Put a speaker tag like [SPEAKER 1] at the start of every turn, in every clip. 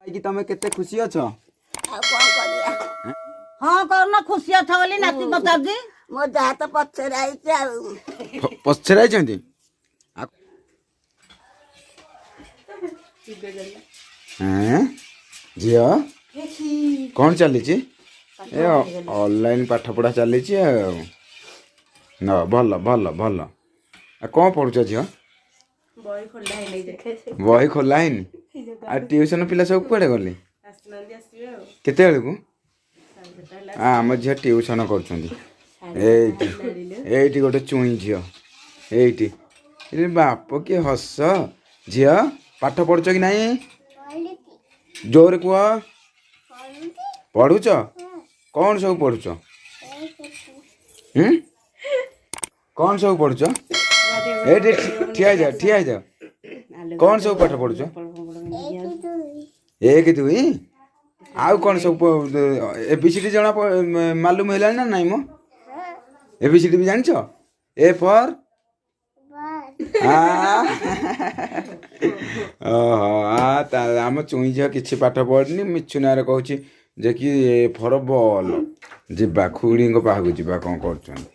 [SPEAKER 1] ପାଇକି ତମେ କେତେ ଖୁସି ଅଛ?
[SPEAKER 2] ଆଉ କଣ କରିବା?
[SPEAKER 3] ହଁ, କରୁନ, ଖୁସି ଅଛ ବୋଲି ନାତି ପଚାରୁଛି।
[SPEAKER 2] ମୋ ଯାହା ତ ପଛରେ ଆଇଛି ଆଉ।
[SPEAKER 1] ପଛରେ ଆଇଛନ୍ତି। ହେଁ, ଝିଅ, କ'ଣ ଚାଲିଛି? ଏ ଅନଲାଇନ୍ ପାଠ ପଢ଼ା ଚାଲିଛି ଆଉ ନ ଭଲ ଭଲ ଭଲ। ଆଉ କ'ଣ ପଢ଼ୁଛ ଝିଅ? ବହି ଖୋଲା ହେଇନି। ଆଉ ଟିଉସନ୍ ପିଲା ସବୁ କୁଆଡ଼େ ଗଲେ? କେତେବେଳକୁ? ଆମ ଝିଅ ଟିଉସନ୍ କରୁଛନ୍ତି। ଏଇଠି ଏଇଠି ଗୋଟେ ଚୁଇଁ ଝିଅ ଏଇଠି। ଏ ବାପ, କି ହସ! ଝିଅ, ପାଠ ପଢୁଛ କି ନାହିଁ? ଜୋରେ କୁହ। ପଢୁଛ? କ'ଣ ସବୁ ପଢୁଛ? ହୁଁ, କ'ଣ ସବୁ ପଢୁଛ? ଏଇଠି ଠିଆ ହେଇଯାଅ, ଠିଆ ହେଇଯାଅ। କ'ଣ ସବୁ ପାଠ ପଢୁଛ? ଏକ, ଦୁଇ, ଆଉ କ'ଣ ସବୁ? ଏ ବି ସି ଡି ଜଣା ମାଲୁମ ହେଲାଣି ନା ନାଇଁ ମ? ଏ ବି ସି ଡି ବି ଜାଣିଛ? ଏ ଫର୍, ଓହୋ। ତା ଆମ ଚୁଇଁ ଝିଅ କିଛି ପାଠ ପଢ଼ିନି, ମିଛୁନାରେ କହୁଛି ଯେ କି ଏ ଫର ବଲ୍। ଯିବା ଖୁଡ଼ିଙ୍କ ପାଖକୁ ଯିବା, କ'ଣ କରୁଛନ୍ତି।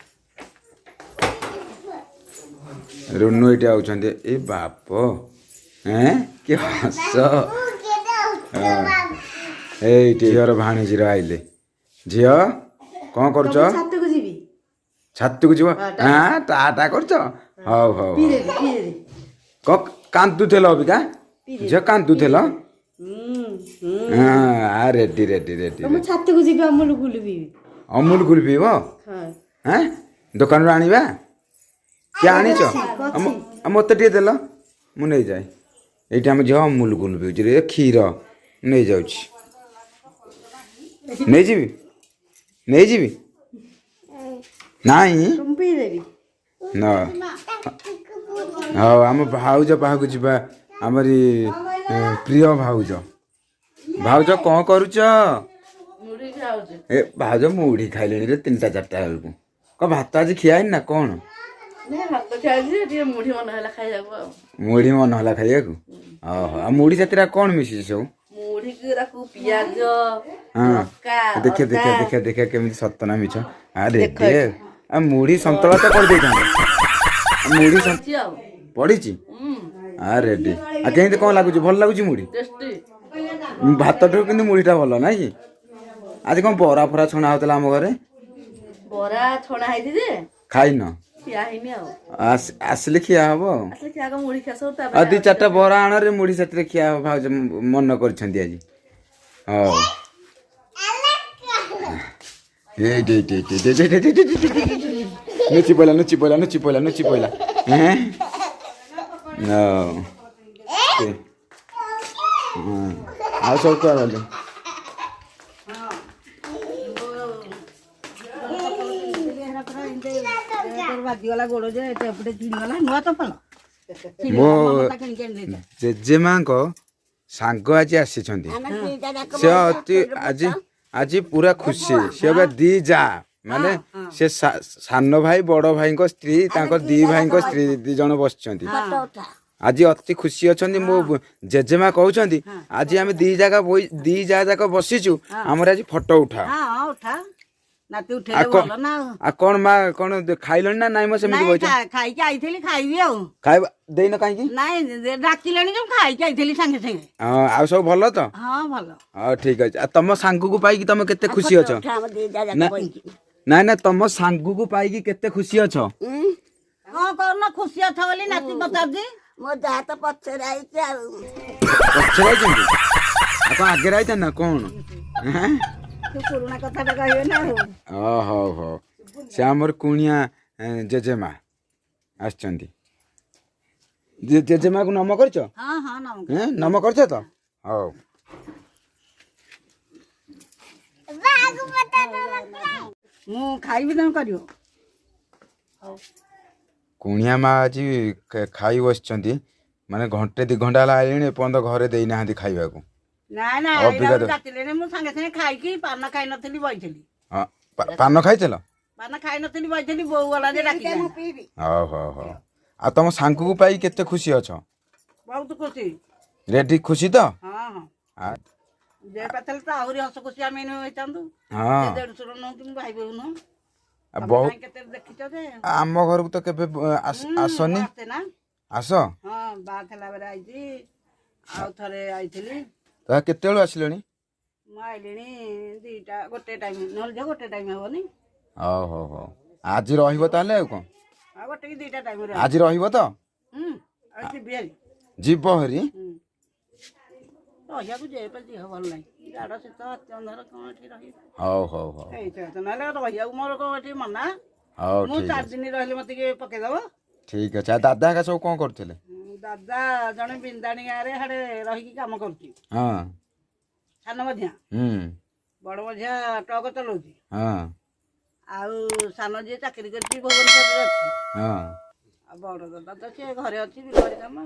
[SPEAKER 1] ରୁନୁ ଏଇଠି ଆଉଛନ୍ତି। ଏ ବାପ, ଏଁ, କି ହସ! ଏଇଠି ଝିଅର ଭାଣିଜୀର ଆଇଲେ। ଝିଅ, କ'ଣ କରୁଛ?
[SPEAKER 4] ଛାତକୁ ଯିବି।
[SPEAKER 1] ଛାତକୁ ଯିବ? ହଁ, ଟା ଟା କରୁଛ। ହଉ ହଉ ହଉ। କଣ କାନ୍ଦୁଥିଲ ଅବିକା? ଝିଅ, କାନ୍ଦୁଥିଲ? ହଁ, ରେଡି ରେଡି ରେଡି।
[SPEAKER 4] ମୁଁ ଛାତକୁ ଯିବି, ଅମୁଲ କୁଲ ପିଇବି।
[SPEAKER 1] ଅମୁଲ କୁଲ ପିଇବ?
[SPEAKER 4] ହଁ।
[SPEAKER 1] ହେଁ, ଦୋକାନରୁ ଆଣିବା କିଏ ଆଣିଛ? ଆଉ ମୋତେ ଟିକେ ଦେଲ, ମୁଁ ନେଇଯାଏ। ଏଇଠି ଆମ ଝିଅ ଅମୁଲ କୁଲ ପିଉଛି ରେ। କ୍ଷୀର ନେଇଯାଉଛି, ନେଇଯିବି, ନେଇଯିବି। ନାଇଁ।
[SPEAKER 4] ମୁଁ ପିଇଦେବି।
[SPEAKER 1] ନା, ହଉ, ଆମ ଭାଉଜ ପାଖକୁ ଯିବା। ଆମରି ପ୍ରିୟ ଭାଉଜ। ଭାଉଜ, କ'ଣ କରୁଛ? ଏ ଭାଉଜ ମୁଢ଼ି ଖାଇଲେଣି ରେ 3ଟା 4ଟା ବେଳକୁ। କ'ଣ ଭାତ ଆଜି ଖିଆ ହେଇନି ନା କ'ଣ?
[SPEAKER 5] ଭାତ ଖାଇଛି, ଟିକେ ମୁଢି ମନ ହେଲା ଖାଇବାକୁ ଆଉ।
[SPEAKER 1] ମୁଢ଼ି ମନ ହେଲା ଖାଇବାକୁ। ଓହୋ, ଆଉ ମୁଢ଼ି ସାଥିରେ ଆଉ କ'ଣ ମିଶିଛି ସବୁ?
[SPEAKER 5] ମୁଢିକୁ ତାକୁ ପିଆଜ, ଲଙ୍କା,
[SPEAKER 1] ଦେଖିଆ ଦେଖିଆ।
[SPEAKER 5] ଅଦା।
[SPEAKER 1] ଦେଖିଆ ଦେଖିଆ, କେମିତି, ସତ ନା ମିଛ। ଆରେ ଦେ, ଆଉ ମୁଢ଼ି ସନ୍ତୁଳା ତ କରିଦେଇଥାନ୍ତ। ମୁଢ଼ି
[SPEAKER 5] ପଡିଛି ଆଉ।
[SPEAKER 1] ପଡ଼ିଛି। ଆ ରେଡି। ଆଉ କେମିତି କ'ଣ ଲାଗୁଛି? ଭଲ ଲାଗୁଛି ମୁଢ଼ି?
[SPEAKER 5] ଟେଷ୍ଟି।
[SPEAKER 1] ଭାତଠୁ କିନ୍ତୁ ମୁଢ଼ିଟା ଭଲ ନାଇଁ କି? ଆଜି କ'ଣ ବରା ଫରା ଛଣା ହଉଥିଲା ଆମ ଘରେ?
[SPEAKER 5] ବରା ଛଣା ହେଇଛି ଯେ
[SPEAKER 1] ଖାଇନ?
[SPEAKER 5] ଖିଆ ହେଇନି ଆଉ।
[SPEAKER 1] ଆସିଲେ ଖିଆ ହବ ଆଉ।
[SPEAKER 5] ଆସିଲେ ଖିଆ ହବ, ମୁଢି ଖିଆ ସବୁ।
[SPEAKER 1] ଆଉ
[SPEAKER 5] ତାପରେ
[SPEAKER 1] ଦି ଚାରିଟା ବରା ଆଣରେ, ମୁଢ଼ି ସାଥିରେ ଖିଆ ହବ। ଭାଉଜ ମନ କରିଛନ୍ତି ଆଜି। ହଉ, ଏଇଠି ଏଇଠି ଏଇଠି ଏଇଠି ଏଇଠି ଏଇଠି ଏଇଠି ଏଇଠି। ଲୁଚି ପଇଲା, ଲୁଚି ପଇଲା, ଲୁଚି ପଇଲା, ଲୁଚି ପଇଲା। ହେଁ, ହଉ। ହଁ, ଆଉ ସବୁ କୁଆ ଗଲେ?
[SPEAKER 3] ବାଜିଗଲା ଗୋଡ଼ ଯେ ଏପଟେ ଛିଡ଼ିଗଲା। ନୂଆ ଚପଲ
[SPEAKER 1] ମୋ
[SPEAKER 3] କିଣିକି ଆଣି ଦେଇଛ।
[SPEAKER 1] ଜେଜେମାଙ୍କ ସାଙ୍ଗ ଆଜି ଆସିଛନ୍ତି।
[SPEAKER 2] ଆମେ ଦିଟା ଯାକ।
[SPEAKER 1] ସେ ଅତି ଆଜି ଆଜି ପୁରା ଖୁସି। ସେ ଏବେ ଦି ଯା, ମାନେ ସେ ସାନ ଭାଇ ବଡ ଭାଇଙ୍କ ସ୍ତ୍ରୀ, ତାଙ୍କ ଦି ଭାଇଙ୍କ ସ୍ତ୍ରୀ ଦି ଜଣ ବସିଛନ୍ତି।
[SPEAKER 2] ଫଟୋ ଉଠା।
[SPEAKER 1] ଆଜି ଅତି ଖୁସି ଅଛନ୍ତି। ମୋ ଜେଜେମା କହୁଛନ୍ତି, ଆଜି ଆମେ ଦି ଜାଗା ବଇ ଦି ଯା ଯାକ ବସିଛୁ, ଆମର ଆଜି ଫଟୋ ଉଠା।
[SPEAKER 3] ହଁ ହଁ, ଉଠା ନାତି,
[SPEAKER 1] ଆଉ
[SPEAKER 3] ଉଠେଇଲେ ଭଲ ନା ଆଉ।
[SPEAKER 1] ଆଉ କ'ଣ ମା, କ'ଣ ଖାଇଲଣି ନା ନାଇଁ ମ ସେମିତି
[SPEAKER 3] ନାଇଁ,
[SPEAKER 1] ବଇଛ?
[SPEAKER 3] ଖାଇକି ଆଇଥିଲି, ଖାଇବି ଆଉ।
[SPEAKER 1] ଖାଇବା ଦେଇନ କାହିଁକି?
[SPEAKER 3] ନାଇଁ, ଡାକିଲେଣି ଯେ ମୁଁ ଖାଇକି ଆଇଥିଲି ସାଙ୍ଗେ ସାଙ୍ଗେ।
[SPEAKER 1] ହଁ, ଆଉ ସବୁ ଭଲ ତ?
[SPEAKER 3] ହଁ, ଭଲ।
[SPEAKER 1] ହଉ, ଠିକ ଅଛି। ଆଉ ତମ ସାଙ୍ଗକୁ ପାଇକି ତମେ କେତେ ଖୁସି ଅଛ?
[SPEAKER 2] ଉଠା ଆମ ଦି ଯା ଯାକ
[SPEAKER 1] ନା।
[SPEAKER 2] ବଇକି।
[SPEAKER 1] ନାଇଁ ନା, ତମ ସାଙ୍ଗକୁ ପାଇକି କେତେ ଖୁସି ଅଛ?
[SPEAKER 3] ହଁ, କରୁନ, ଖୁସି ଅଛ ବୋଲି ନାତି ପଚାରୁଛି।
[SPEAKER 2] ମୋ ଯାହା ତ ପଛରେ ଆଇଛି ଆଉ।
[SPEAKER 1] ପଛରେ ଆଇଛନ୍ତି? ଆଉ କଣ ଆଗରେ ଆଇଥାନ୍ତ ନା କ'ଣ? ହେଁ?
[SPEAKER 3] ତୁ ପୁରୁଣା କଥାଟା କହିବେ ନା ଆଉ।
[SPEAKER 1] ଓ ହଉ ହଉ। ସେ ଆମର କୁଣିଆ ଜେଜେମା ଆସିଛନ୍ତି। ଜେଜେମାକୁ ନମ କରିଛ?
[SPEAKER 3] ହଁ ହଁ, ନମ।
[SPEAKER 1] ହେଁ, ନମ କରିଛ ତ? ହଉ।
[SPEAKER 3] ମୁଁ ଖାଇବି, ତମେ କରିବ।
[SPEAKER 1] କୁଣିଆ ମା ଆଜି ଖାଇ ବସିଛନ୍ତି, ମାନେ ଘଣ୍ଟେ ଦି ଘଣ୍ଟା ହେଲା ଆଇଲେଣି, ଏପର୍ଯ୍ୟନ୍ତ ଘରେ ଦେଇନାହାନ୍ତି ଖାଇବାକୁ।
[SPEAKER 3] ନାଇଁ ନାଇଁ।
[SPEAKER 1] ଅବିକା
[SPEAKER 3] ଏଇଟା ଡାକିଲେଣି, ମୁଁ ସାଙ୍ଗେ ସାଙ୍ଗେ ଖାଇକି, ପାନ ଖାଇନଥିଲି, ବଇଥିଲି।
[SPEAKER 1] ହଁ, ପାନ ଖାଇଥିଲ?
[SPEAKER 3] ପାନ ଖାଇନଥିଲି, ବଇଥିଲି, ବୋଉ ଗଲା ଯେ ଡାକିଲା।
[SPEAKER 1] ହଉ ହଉ ହଉ। ଆଉ ତମ ସାଙ୍ଗକୁ ପାଇ କେତେ ଖୁସି ଅଛ?
[SPEAKER 3] ବହୁତ ଖୁସି।
[SPEAKER 1] ରେଡି, ଖୁସି ତ?
[SPEAKER 3] ହଁ ହଁ। ଯେ ପାଖରେ ତ ଆହୁରି ହସ ଖୁସି ଆମେ ଏଇନୁ ହେଇଥାନ୍ତୁ।
[SPEAKER 1] ହଁ।
[SPEAKER 3] ଦେଢଶୁର ନୁହଁ କି ମୁଁ ଭାଇ ବୋହୂ ନୁହଁ।
[SPEAKER 1] ଆଉ ବହୁତ
[SPEAKER 3] କାଇଁ କେତେ ଦେଖିଛ ଯେ?
[SPEAKER 1] ଆମ ଘରକୁ ତ କେବେ ଆସନି।
[SPEAKER 3] ଆସେ ନା।
[SPEAKER 1] ଆସ।
[SPEAKER 3] ହଁ, ବାହା ଥିଲା ବେଳେ ଆଇଛି, ଆଉ ଥରେ ଆଇଥିଲି।
[SPEAKER 1] ତ କେତେବେଳୁ ଆସିଲେଣି?
[SPEAKER 3] ମୁଁ ଆଇଲିଣି 2ଟା 1 ଟାଇମ୍, ନହେଲେ ଝିଅ 1 ଟାଇମ୍ ହବନି।
[SPEAKER 1] ହଉ ହଉ ହଉ, ଆଜି ରହିବ ତାହେଲେ ଆଉ କ'ଣ?
[SPEAKER 3] ଆଉ 1 କି 2ଟା ଟାଇମ୍ରେ।
[SPEAKER 1] ଆଜି ରହିବ ତ?
[SPEAKER 3] ହୁଁ, ଆଉ ଯିବି ଆଜି।
[SPEAKER 1] ଯିବ ହେରି?
[SPEAKER 3] ହୁଁ, ରହିବାକୁ ଯେ ଦେହ ଭଲ ନାହିଁ, ଜାଡ଼ ଶୀତ ଅତି ଅନ୍ଧାର, କ'ଣ ଏଠି ରହିବି?
[SPEAKER 1] ହଉ ହଉ ହଉ।
[SPEAKER 3] ଏଇଟା ତ ନହେଲେ ରହିବାକୁ ମୋର କ'ଣ ଏଠି ମନା?
[SPEAKER 1] ହଉ।
[SPEAKER 3] ମୁଁ
[SPEAKER 1] ଠିକ
[SPEAKER 3] 4
[SPEAKER 1] ଅଛି।
[SPEAKER 3] ଦିନ ରହିଲେ ମତେ କିଏ ପକେଇଦବ?
[SPEAKER 1] ଠିକ ଅଛି। ଆଉ ଦାଦା ହେକା ସବୁ କ'ଣ କରୁଥିଲେ?
[SPEAKER 3] ଦାଦା ଜଣେ ବିନ୍ଦାଣୀ ଗାଁରେ ହାଡ଼େ ରହିକି କାମ କରୁଛି।
[SPEAKER 1] ହଁ।
[SPEAKER 3] ସାନ ମଝିଆ।
[SPEAKER 1] ହୁଁ।
[SPEAKER 3] ବଡ଼ ମଝିଆ ଟ୍ରକ ଚଲାଉଛି।
[SPEAKER 1] ହଁ।
[SPEAKER 3] ଆଉ ସାନ ଯିଏ ଚାକିରି କରିଛି ଭୁବନେଶ୍ୱରରେ ଅଛି।
[SPEAKER 1] ହଁ।
[SPEAKER 3] ଆଉ ବଡ଼ ଦାଦା ତ ସିଏ ଘରେ ଅଛି, ବିଲବାଡ଼ି କାମ।